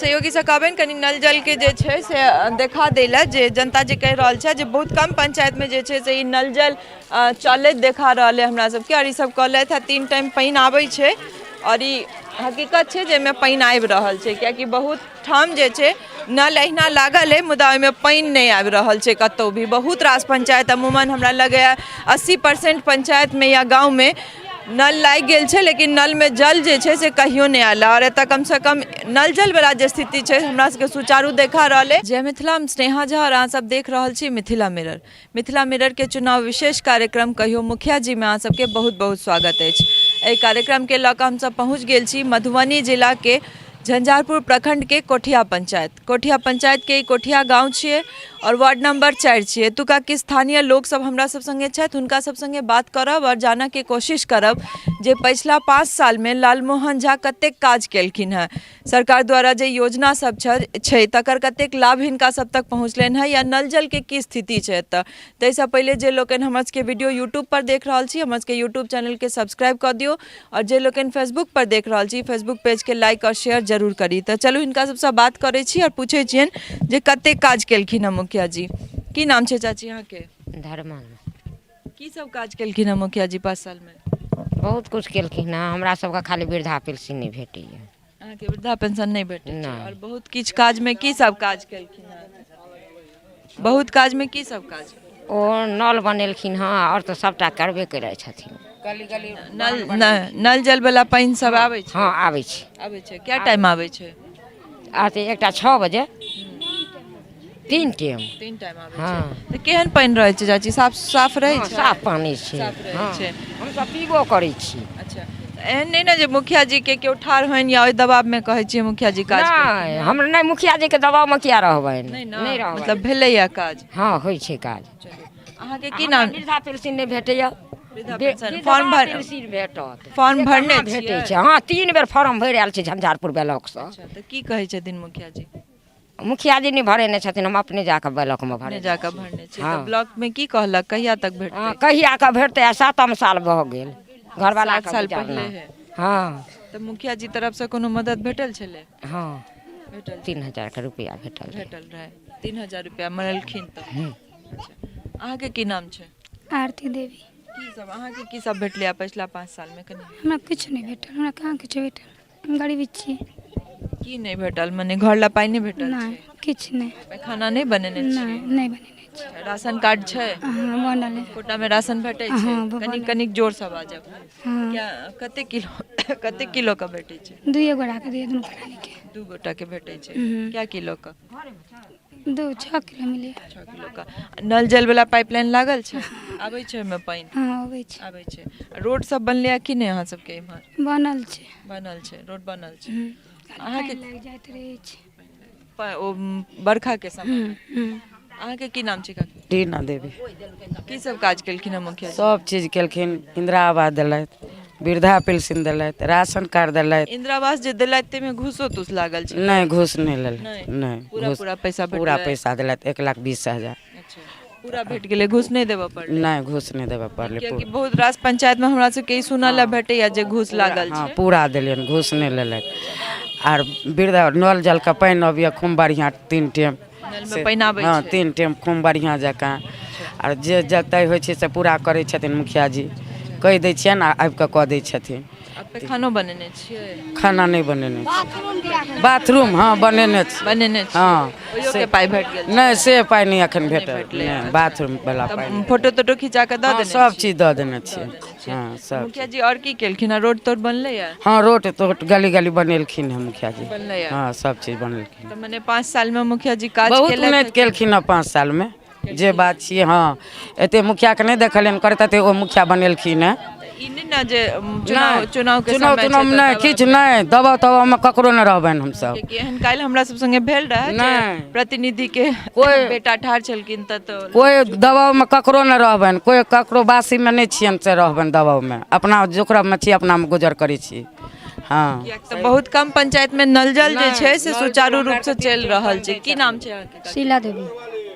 सहयोगीसँ कहबनि कनि नल जलके जे छै से देखा दै लए जे जनता जे कहि रहल छै जे बहुत कम पंचायतमे जे छै से ई नल जल चलैत देखा रहल अइ हमरा सबके आओर ई सब कहलथि हँ तीन टाइम पानि आबै छै आओर ई हकीकत छै जे एहिमे पानि आबि रहल छै कियाकि बहुत ठाम जे छै नल अहिना लागल अइ मुदा ओहिमे पानि नहि आबि रहल छै कतहु भी। बहुत रास पंचायत अमूमन हमरा लगैए 80% पंचायतमे या गाँवमे नल लागि गेल छै, लेकिन नलमे जल जे छै से कहियो नहि आयल। आओर एतऽ कमसँ कम नल जलवला जे स्थिति छै हमरा सबके सुचारू देखा रहल अइ। जय मिथिला, हम स्नेहा झा आओर अहाँ सब देख रहल छी मिथिला मिरर। मिथिला मिररके चुनाव विशेष कार्यक्रम कहियो मुखिया जीमे अहाँ सबके बहुत बहुत स्वागत अछि। एहि कार्यक्रमके लऽ कऽ हमसब पहुँच गेल छी मधुबनी जिलाके झंझारपुर प्रखंडके कोठिया पंचायत। कोठिया पंचायतके ई कोठिया गाँव छियै आओर वार्ड नंबर 4 छियै। एतुका के स्थानीय लोक सब हमरा सब संगे छथि, हुनका सब संगे बात करब आओर जानऽके कोशिश करब जे पछिला 5 सालमे लालमोहन झा कतेक काज केलखिन हेँ, सरकार द्वारा जे योजना सब छै तकर कतेक लाभ हिनका सब तक पहुँचलनि हेँ या नल जलके की स्थिति छै एतऽ। ताहिसँ पहिले जे लोकनि हमर सबके वीडियो यूट्यूबपर देख रहल छी, हमर सबके यूट्यूब चैनलके सब्सक्राइब कऽ दियौ आओर जे लोकनि फेसबुकपर देख रहल छी फेसबुक पेजके लाइक आओर शेयर जरूर करी। तऽ चलू हिनका सबसँ बात करै छी आओर पूछै छियनि जे कतेक काज केलखिन हेँ मुखिया जी। की नाम छै चाची अहाँके? धर्मा। की सब काज केलखिन हेँ मुखिया जी 5 सालमे? बहुत कुछ केलखिन हँ, हमरा सबके खाली वृद्धा पेंशन नहि भेटैए। अहाँके वृद्धा पेंशन नहि भेटै छै? नहि। आओर बहुत किछु काजमे की सब काज केलखिन हेँ? बहुत काजमे की सब काज? ओ नल बनेलखिन हँ, आओर तऽ सभटा करबे करै छथिन। नल नल जल वाला पानि सब आबै छै? हँ, आबै छै। आबै छै। क्या टाइम आबै छै? अथी एकटा 6 बजे, 3 टाइम। 3 टाइम आबै छै। हँ। तऽ केहन पानि रहै छै चाची? साफ साफ रहै हँ, छै? साफ पानि छै। साफ रहै हँ छै। हमसभ पीबो करै छी। अच्छा, एहन नहि ने जे मुखिया जी के केओ ठाढ़ होइन या ओहि दबावमे कहै छियै मुखिया जी काज केलखिन? नहि, हम नहि, मुखिया जीके दबावमे किया रहबनि? नहि ने? नहि रहबै। मतलब भेलैया काज? हँ, होइ छै काज। अहाँके की नाम? वृद्धा पेंशन नहि भेटैया। वृद्धा पेंशन फॉर्म भर पेंशन भेटत? फॉर्म भरने कहाँ भेटै छै? हँ, 3 बेर फॉर्म भरि आयल छै झंझारपुर ब्लॉकसँ। अच्छा, तऽ की कहै छथिन मुखिया जी? मुखिया जी नहि भरेने छथिन, हम अपने जाकऽ ब्लॉकमे अपने भरे जाकऽ भरने छी? हँ। तऽ ब्लॉक में की कहलक, कहिया तक भेटतै? हँ, कहिया कऽ भेटतै? आ 7म साल भऽ गेल घरवाला 7 साल पहिले है। हँ। तऽ मुखिया जी तरफ से कोनो मदद भेटल छलै? हँ। भेटल? 3000 के रुपैआ भेटल रहै। भेटल रहै, 3000 रुपया मरलखिन। तऽ अच्छा, अहाँके की नाम छै? आरती देवी। की सब अहाँके की सब भेटलै पछिला 5 साल में कनि? हमरा किछु नहि भेटल, हमरा कहाँ किछु भेटल, हम गरीबी छी। की नहि भेटल? मने घर ला पाइ नहि भेटल? नहि, किछु नहि। पैखाना नहि बनेने नहि छियै? नहि बनेने छी। राशन कार्ड छै? हँ, बनल है। कोटामे राशन भेटै छै? हँ, कनि बनल। कनिक जोरसँ बाजब। हँ। क्या कते किलो, कते किलो के भेटै छै? दुइए गोटाके दियै, दुनू प्राणीके। 2 गोटा के भेटै छै? हम्म। क्या किलो के? 2 6 किलो मिलैए। 6 किलो के। नल जल वाला पाइपलाइन लागल छै? आबै छै ओहिमे पानि? हँ, अबै छै। आबै छै। रोड सब बनलै कि नहि अहाँ सबके इम्हर? बनल छै। बनल छै, रोड बनल छै। खाली अहाँके पानि लागि जाइत रहै छै। ओ बरखा के समय। हम्म। अहाँके की नाम छै काकी? टीना देवी। की सब काज केलखिन हँ मुखिया जी? सब चीज केलखिन। इंदिरा आवास देलथि, वृद्धा पेंशन देलथि, राशन कार्ड देलथि। इंदिरा आवास जे देलथि ताहिमे घूसो तूस लागल छै? नहि, घूस नहि लेलथि। नहि? नहि। पूरा घूस पूरा पैसा पूरा भेटलै? पैसा देलथि, 1,20,000। अच्छा, पूरा भेट गेलै, घूस नहि देबऽ पड़लै? नहि, घूस नहि देबऽ पड़लै। कियाकि बहुत रास पंचायत में हमरा सबके ई सुनऽ लए भेटैया जे घूस लागल हँ छै। पूरा देलियनि, घूस नहि लेलथि। आर वृद्धा नल जलके पानि अबैए खूब बढ़िआँ 3 टाइम। नलमे पानि आबै हँ छै? 3 टाइम खूब बढ़िआँ जकाँ। आर जे जतय होइ छै से पूरा करै छथिन मुखिया जी। कहि दै छियनि आ आबि कऽ कऽ दै छथिन। आ पैखानो बनेने छियै? खाना नहि बनेने छी। बाथरूम हँ बनेने छी। बनेने छी? हँ। ओहियो के पाइ भेट गेल छै? नहि, से पाइ नहि एखन भेटल। भेटलै? नहि, बाथरूम वाला पाइ तऽ नहि। फोटो तोटो खिचा कऽ दऽ हँ, देने सब छियै? चीज दऽ देने छियै। हँ, सब। मुखिया जी आओर की केलखिन हँ? रोड तोड बनलैया? हँ, रोड तोड गली गली बनेलखिन हँ मुखिया जी। बनलैया? हँ, सब चीज बनेलखिन। तऽ मने 5 सालमे मुखिया जी काज बहुत केलथि? उन्नति केलखिन हँ 5 सालमे, जे बात छियै। हँ, एते मुखियाके नहि देखलियनि करैत, एते ओ मुखिया बनेलखिन हँ। ई नहि ने जे चुनाव नहि, चुनाव के चुनाव समय छै तुनावमे तऽ नहि दबाव किछु नहि, दबाव तबावमे ककरो नहि रहबनि हमसभ। कियाकि एहन काल्हि हमरा सब संगे भेल रहै जे नहि। प्रतिनिधि के कोइ बेटा ठाढ़ छलखिन तऽ कोइ दबावमे ककरो नहि रहबनि, कोइ ककरो बासीमे नहि छियनि से रहबनि दबावमे। अपना जोकरमे छी, अपनामे गुजर करै छी। हँ। कियाकि तऽ बहुत कम पंचायत में नल जल जे छै से सुचारू रूप से चलि रहल छै। की नाम छै अहाँके? शीला देवी।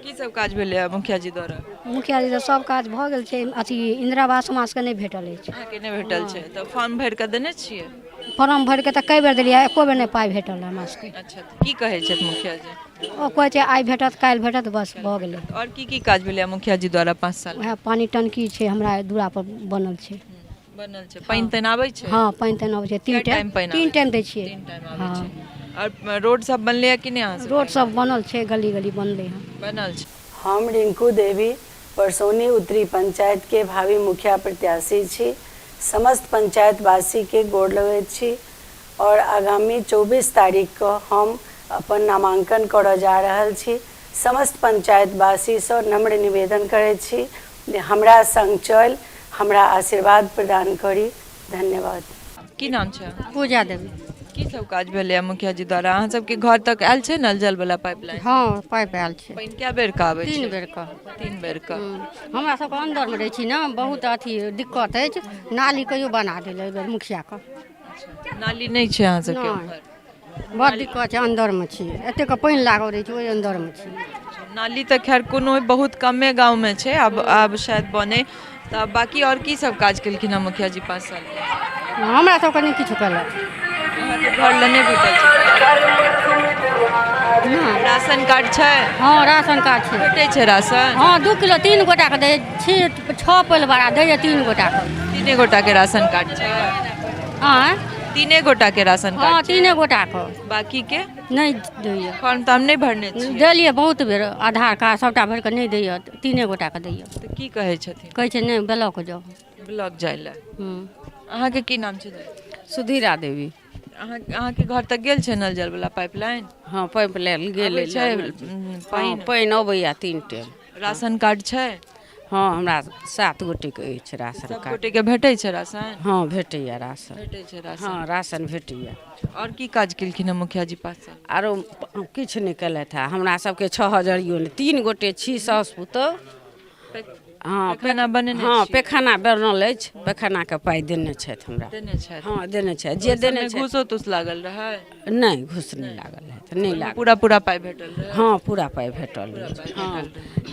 की सब काज भेलै मुखिया जी द्वारा? मुखिया जी सब काज भऽ गेल छै। अथी इंदिरा आवास हमरा सबके नहि भेटल अछि। अहाँके नहि भेटल छै? तऽ फॉर्म भरि कऽ देने छियै? फॉर्म भरिके तऽ कए बेर देलियै, एको बेर नहि पाइ भेटल हमरा सबके। अच्छा, तऽ की कहै छथि मुखिया जी? ओ कहै छै आइ भेटत, काल्हि भेटत, बस भऽ गेलै। आओर की की काज भेलै मुखिया जी द्वारा 5 साल? उएह पानि टंकी छै हमरा दूरा पर बनल छै। बनल छै। पानि तानि आबै छै? हँ, पानि तानि अबै छै। तीन कए टाइम टाइम पानि 3 आबै टाइम दै छियै। 3 टाइम आबै हँ छै। आओर रोड सब बनलैया कि नहि अहाँ सबके? रोड सब बनल छै, गली गली बनलै हँ। बनल छै। हम रिंकू देवी, परसौनी उत्तरी पंचायत के भावी मुखिया प्रत्याशी छी। समस्त पंचायतवासी के गोर लगैत छी और आगामी 24 तारीख के हम अपन नामांकन करऽ जा रहल छी। समस्त पंचायतवासी सँ नम्र निवेदन करैत छी जे हमरा संग चलि हमरा आशीर्वाद प्रदान करी। धन्यवाद। की नाम छै? पूजा देवी। की सब काज भेलैया मुखिया जी द्वारा? अहाँ सबके घर तक आयल छै नल जल वाला पाइपलाइन? हँ, पाइप आयल छै। पानि कए बेर के आबै छै? 3 बेर के। 3 बेर के। हमरा सबके अन्दरमे रहै छी ने, बहुत अथी दिक्कत अछि। नाली कहियो बना देल एहि बेर मुखियाके। नाली नहि छै अहाँ सबके? नहि। उम्हर बड़ दिक्कत छै, अन्दरमे छी, एतेक पानि लागल रहै छै, ओहि अन्दरमे छी। नाली तऽ खैर कोनो बहुत कमे गाँवमे छै, आब शायद बने। तऽ बाकी आओर की सब काज केलखिन हँ मुखिया जी 5 सालमे? हमरा सबके नहि किछु केलक। अहाँके घर लए नहि भेटल छै? नहि। राशन कार्ड छै? हँ, राशन कार्ड छै। भेटै छै राशन? हँ, 2 किलो 3 गोटाके दै छी, 6 परिवार दैए 3 गोटाके। 3 गोटाके राशन कार्ड छै? आँय? 3 गोटाके राशन हँ कार्ड छै? 3 गोटाके। बाकीके नहि दैए। फॉर्म तऽ हम नहि भरने छियै। देलियै बहुत बेर, आधार कार्ड सभटा भरि कऽ नहि दैए, 3 गोटाके दैए। तऽ की कहै छथिन? कहै छै नहि, ब्लॉक जाउ। ब्लॉक जाइ लए। हूँ। अहाँके की नाम छै? सुधीरा देवी। अहाँके घर तक गेल छै नल जल वाला पाइपलाइन? हँ, पाइप लाइन गेल। आबै छै? पानि पानि? पानि अबैया 3 टाइम। राशन कार्ड छै? हँ, हमरा 7 गोटेके अछि राशन सब कार्ड। गोटेके भेटै छै राशन? हँ, भेटैया राशन। भेटै छै राशन? हँ, राशन भेटैया। आओर की काज केलखिन हँ मुखिया जी 5 साल? आरो किछु नहि केलथि हँ। हमरा सबके 6 हजरियो नहि। 3 गोटे छी साउस पुतौह। हँ। पैखाना बनेने हँ। छियै? पैखाना बनल अछि, पैखानाके पाइ देने छथि हमरा। देने छथि? हँ, देने छथि जे ओहि देने सबमे छथि। घूसो तूस लागल रहै? नहि, घूस नहि लागल है तऽ नहि लागल। पूरा पूरा पाइ भेटल रहै? हँ, पूरा पाइ भेटल अछि। हँ,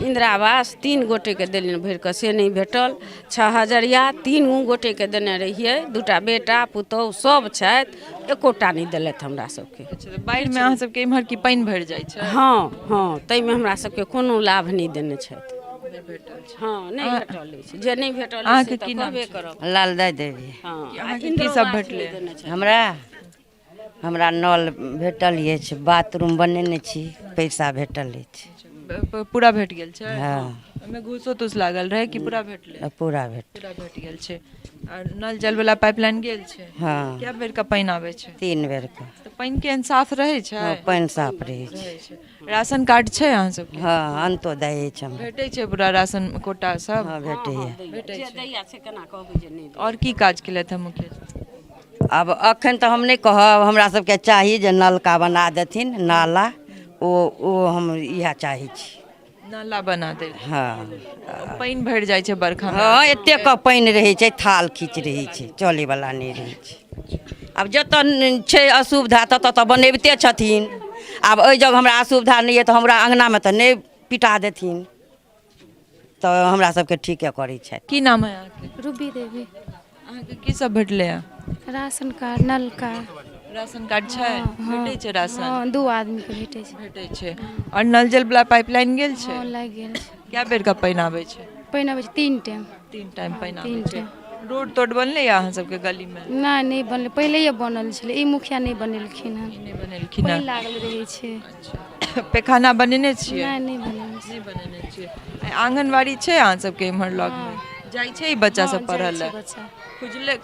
इन्दिरा आवास 3 गोटेके देलियनि भरि कऽ, से नहि भेटल। 6 हजरिया 3 गोटेके देने रहियै, 2टा बेटा पुतौह सब छथि, एकोटा नहि देलथि हमरा सबके। अच्छा, तऽ बाढ़िमे अहाँ सबके इम्हर की पानि भरि जाइ छै? हँ हँ, ताहिमे हमरा सबके कोनो लाभ नहि देने छथि। नहि भेटल छै? हँ, नहि भेटल अछि। जे नहि भेटल अछि अहाँके से तऽ की नाम कहबे छै? करब। लालदाइ देवी। हँ। अहाँके की इन्दिरो सब आवास भेटलै? नहि देने छथि। हमरा नल भेटल अछि, बाथरूम बनेने छी, पैसा भेटल अछि। पूरा भेट गेल छै? हँ। ओहिमे घूसो तूस लागल रहै कि पूरा भेटलै? पूरा भेट पूरा भेट गेल छै। आओर नल जल वाला पाइपलाइन गेल छै? हँ। कए बेर के पानि आबै छै? 3 बेर के। तऽ पानि केहन साफ रहै छै? हँ, पानि साफ रहै छै। रहै छै। राशन कार्ड छै अहाँ सबके? हँ, अंत्योदय अछि हमरा। भेटै छै पूरा राशन कोटा सब? हँ, भेटैया। भेटै जे छै। दैया से केना कहबै जे नहि? आओर की काज केलथि हँ मुखिया जी? आब अखन तऽ हम नहि कहब। हमरा सबके चाही जे नलका बना देथिन, नाला। ओ ओ हम इएह चाहै छी। नाला बना दे। हँ। पानि भरि जाइ छै बरखामे? हँ, एतेक पानि रहै छै, थाल खींच रहै छै, चलैवला नहि रहै छै। आब जतऽ छै असुविधा ततऽ तऽ बनबिते छथिन। आब एहि जग हमरा असुविधा नहि यऽ तऽ हमरा अङ्गनामे तऽ नहि पिटा देथिन, तऽ हमरा सबके ठीके करै छथि। की नाम है अहाँके? रूबी देवी। अहाँके की सब भेटलै हँ? राशन कार्ड, नलका। राशन कार्ड छै? हँ। भेटै छै राशन? हँ, 2 आदमीके भेटै छै। भेटै छै। आओर नल जल वाला पाइपलाइन गेल छै? हँ, लागि गेल छै। कए बेर के पानि आबै छै? पानि अबै छै 3 टाइम। 3 टाइम पानि आबै 3 छै। टाइम। रोड तोड बनलै अहाँ सबके गलीमे? नहि, नहि बनलै। पहिलैये बनल छलै, ई मुखिया नहि बनेलखिन हन। नहि बनेलखिन पानि हँ? लागल रहै छै। पैखाना बनेने छियै? नहि, नहि बनेने नहि बनेने छियै। आंगनबाड़ी छै अहाँ सबके इम्हर लगमे? जाइ छै ई बच्चा हँ, सब पढ़ऽ जाइ छै लए? बच्चा।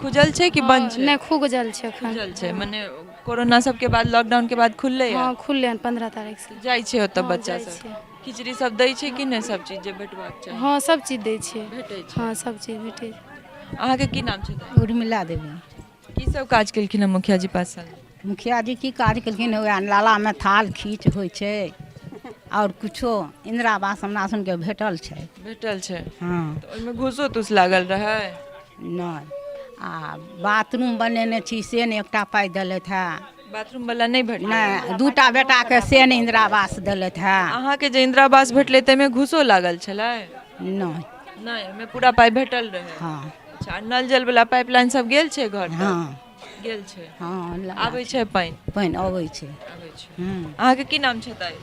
खुजल छै कि बंद छै? नहि, खुजल छै एखन। खुजल छै, मने कोरोना सबके बाद, लॉकडाउन के बाद खुललै? हँ, खुललै हन 15 तारीख से। जाइ छै ओतऽ हँ, बच्चा जाइ सब? छै। खिचड़ी सब दै छै कि नहि, सब चीज जे भेटबाक चाही? हँ, सब चीज दै छै। भेटै छै? हँ, सब चीज भेटै छै। अहाँके की नाम छै दाइ? उर्मिला देवी। की सब काज केलखिन हँ मुखिया जी 5 साल? मुखिया जी की काज केलखिन? उएह नालामे थाल खींच होइ छै, आओर कुछो। इन्दिरा आवास हमरा सनके भेटल छै। भेटल छै? हँ। तऽ ओहिमे घूसो तूस लागल रहै? नहि। आ बाथरूम बनेने छी, से नहि एकटा पाइ देलथि हे। बाथरूम वाला नहि भेटलै? नहि, 2टा बेटाके से नहि इन्दिरा आवास देलथि हे। अहाँके जे इन्दिरा आवास भेटलै ताहिमे घूसो लागल छलै? नहि। नहि, ओहिमे पूरा पाइ भेटल रहै? हँ। अच्छा, आ नल जल वाला पाइपलाइन सब गेल छै घर तक? हँ। गेल छै? हँ। आबै छै पानि? पानि अबै छै। आबै छै। हूँ। अहाँके की नाम छै दाइ?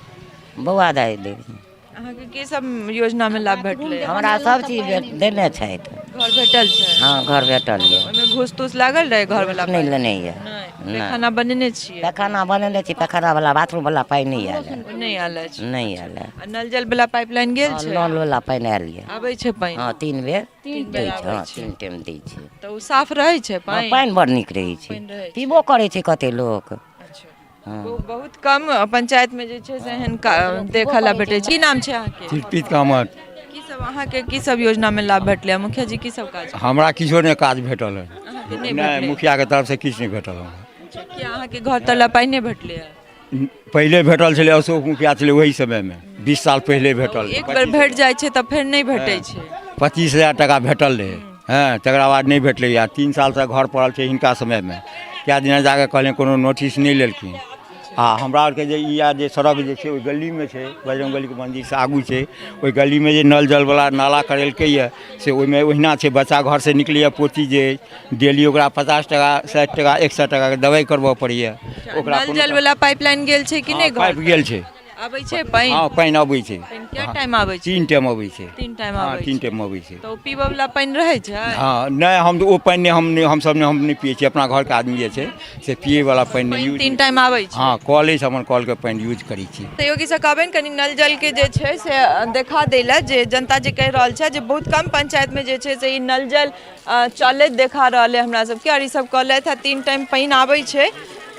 बौआ दाइ देवी। अहाँके की सब योजनामे लाभ भेटलै? हमरा सब चीज देने छथि। घर भेटल छै? हँ, घर भेटल यऽ। ओहिमे घूस तूस लागल रहै घर वाला? नहि लेने यऽ। नहि? पैखाना बनेने छियै? पैखाना बनेने छी, पैखाना वाला बाथरूम वाला पानि नहि आयल है। ओ नहि आयल अछि? नहि आयल है। आ नल जल वाला पाइपलाइन गेल छै? नल वाला पानि आयल यऽ। आबै छै पानि? हँ, 3 बेर 3 दै बेर छै। आबै हँ, छै। 3 टाइम दै छै। तऽ ओ साफ रहै छै? हँ, पानि पानि बड़ नीक रहै छै। पानि रहै छै। पीबो करै छै कते लोक। अच्छा। हँ। बहुत कम पंचायत में जे छै से एहन देखऽ ला भेटै छै। की नाम छै अहाँके? तिरपित कामत। की सब अहाँके की सब योजना में लाभ भेटलै? मुखिया जी की सब काज? हमरा किछो नहि काज भेटल है। अहाँके नहि नहि भेटलै? मुखिया के तरफ से किछु नहि भेटल हमरा। अच्छा, की अहाँके घर तला पानि नहि भेटलै? पहिले भेटल छलै, अशोक मुखिया छलै ओहि समयमे, 20 साल पहिले भेटल। एक बेर भेट जाइ छै तऽ फेर नहि भेटै छै। 25,000 टाका भेटल रहै। हँ, तकरा बाद नहि भेटलै। आ 3 सालसँ घर पड़ल छै हिनका समयमे। कए दिना जाकऽ कहलियनि, कोनो नोटिस नहि लेलखिन। आ हमरा आरके जे ई आ जे सड़क जे छै ओहि गलीमे छै, बजरंग बलीके मन्दिरसँ आगू छै, ओहि गलीमे जे नल जलवला नाला करेलकैए से ओहिमे ओहिना छै। बच्चा घरसँ निकलैए, पोती जे डेली ओकरा 50 टाका 60 टाका 100 टाकाके दवाइ करबऽ पड़ैए ओकरा। नल जल वाला पाइपलाइन गेल छै कि नहि? घर पाइप गेल छै। आबै छै पानि? हँ, पानि अबै छै। पानि कए टाइम आबै छै? 3 टाइम अबै छै। 3 टाइम हँ, आबै 3 छै। टाइम अबै छै। तऽ ओ पीबऽ वाला पानि रहै छै? हँ, नहि, हम ओ पानि नहि, हम नहि, हमसब नहि, हम नहि पियै छी। अपना घरके आदमी जे छै से पियैवला पानि नहि यूज। 3 टाइम आबै छै? हँ, कल अछि हमर, कलके पानि यूज करै छी। सहयोगी से कहबनि कनि नल जल के जे छै से देखा दै लए जे जनता जे कहि रहल छै जे बहुत कम पंचायत में जे छै से ई नल जल चलैत देखा रहल है हमरा सबके। आओर ई सब कहलथि हँ 3 टाइम पानि आबै छै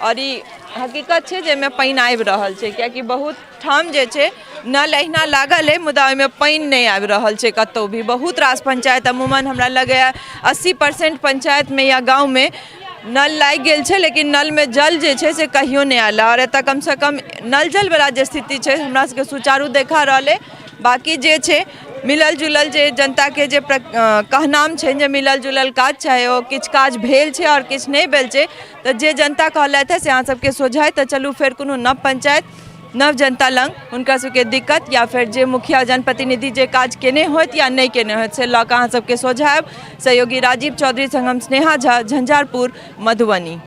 आओर ई हकीकत छै जे एहिमे पानि आबि रहल छै, कियाकि बहुत ठाम जे छै नल अहिना लागल अइ मुदा ओहिमे पानि नहि आबि रहल छै कतहु भी। बहुत रास पंचायत अमूमन हमरा लगैए 80% पंचायतमे या गाँवमे नल लागि गेल छै, लेकिन नलमे जल जे छै से कहियो नहि आयल। आओर एतऽ कमसँ कम नल जलवला जे स्थिति छै हमरा सबके सुचारू देखा रहल अइ। बाकी जे छै मिलल जुलल जे जनताके जे कहनाम छै जे मिलल जुलल काज, चाहे ओ किछु काज भेल छै आओर किछु नहि भेल छै, तऽ जे जनता कहलथि हँ से अहाँ सबके सोझाइ। तऽ चलू फेर कोनो नव पंचायत नव जनता लग हुनका सबके दिक्कत या फेर जे मुखिया जनप्रतिनिधि जे काज केने होत या नहि केने होत से लऽ कऽ अहाँ सबके सोझायब। सहयोगी राजीव चौधरी संग हम स्नेहा झा, झंझारपुर, मधुबनी।